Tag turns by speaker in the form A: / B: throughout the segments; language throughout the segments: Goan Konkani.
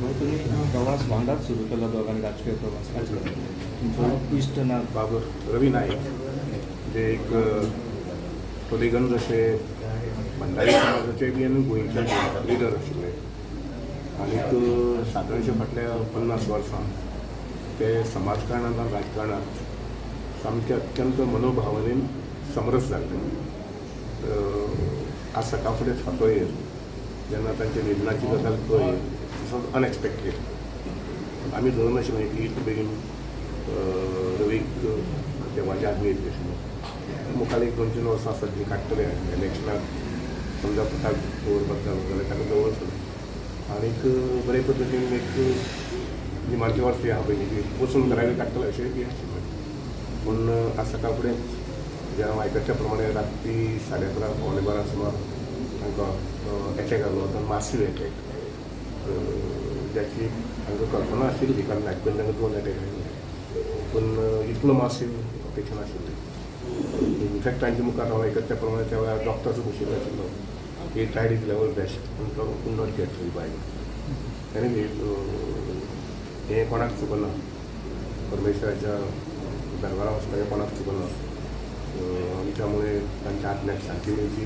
A: मागीर तुमी प्रवास वांगडाच सुरू केलो दोगांनी, राजकीय प्रवास तुमचो इश्ट ना
B: बाब रवी नायक जे एक टोलीगंज अशे भंडारी समाजाचे बी आनी गोंयचे लिडर आशिल्ले आनीक सादारणशे फाटल्या 50 वर्सां ते समाजकारणांत आनी राजकारणांत सामके अत्यंत मनोभावनेन समरस जाल्ले. आज सकाळ फुडें फांतोडेर जेन्ना तांच्या निधनाची गजाल कळ्ळी, तसोच अनएक्सपेक्टेड. आमी धरून आशिल्लें की इतले बेगीन रवीक देवाची आदमी येतली अशें. मुखार एक 2-3 वर्सां आसत जी काडटले इलेक्शनाक, समजा पुताक दवरपाक जालो जाल्यार ताका दवरतले आनीक बरे पद्दतीन एक निमाणचे वर्स आहा पयलीं की वचून घरा काडटले अशें बी आशिल्लें. पूण आज सकाळ फुडें जेन्ना हांव आयकच्या प्रमाणे राती 11:30 11:45 सुमार तांकां एटॅक आयलो, तो मासीव एटॅक, ज्याची तांकां कल्पना आशिल्ली, कारण हाचे पयलीं तांकां 2 एटॅक आयिल्ले, पूण इतलो मासीव अपेक्षा नाशिल्ली. इनफॅक्ट तांचे मुखार हांव आयकत त्या प्रमाणे त्या वेळार डॉक्टर्स बशिल्लो आशिल्लो, he tried his level best, पूण तो could not get revive. Anyway हें कोणाक चुकना, परमेश्वराच्या दरबारा वचपाचें कोणाक चुकना. आनी त्यामुळे तांच्या आत्म्याक शांती मेळची,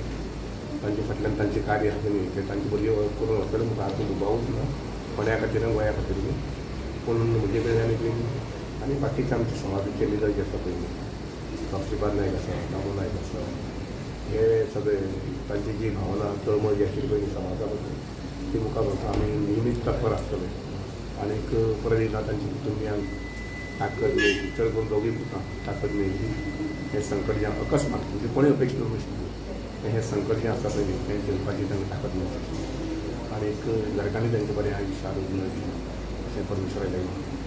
B: तांचे फाटल्यान तांचें कार्य आसा न्ही तें तांचे बरी करून वचतलें, मुखार हातूंत दुबावूच ना, कोण्या खातीर आनी गोंया खातीर बी. पूण म्हजे कडल्यान बी आनी बाकीचे आमचे समाजाचे लिडर जे आसा पळय, श्रीपाद नायक आसा, दामू नायक आसा, हे सगळे तांची जी भावना तळमळ जी आशिल्ली पळय समाजा बद्दल ती मुखार वता. आमी नेहमीच तत्पर आसतले आनीक परत एकदां तांच्या कुटुंबियांक ताकद मेळची, चड करून दोगूय पुतां ताकद मेळची. हें संकट जें अकस्मात म्हणजे कोणूय अपेक्षा करूंक नाशिल्लें, हें संकट जें आसा पळय तें झेलपाची तांकां ताकद मेळची आनीक घरकान्नी तांचें बरें आयुश्य आरोग्य मेळचें अशें परमेश्वरा लागीं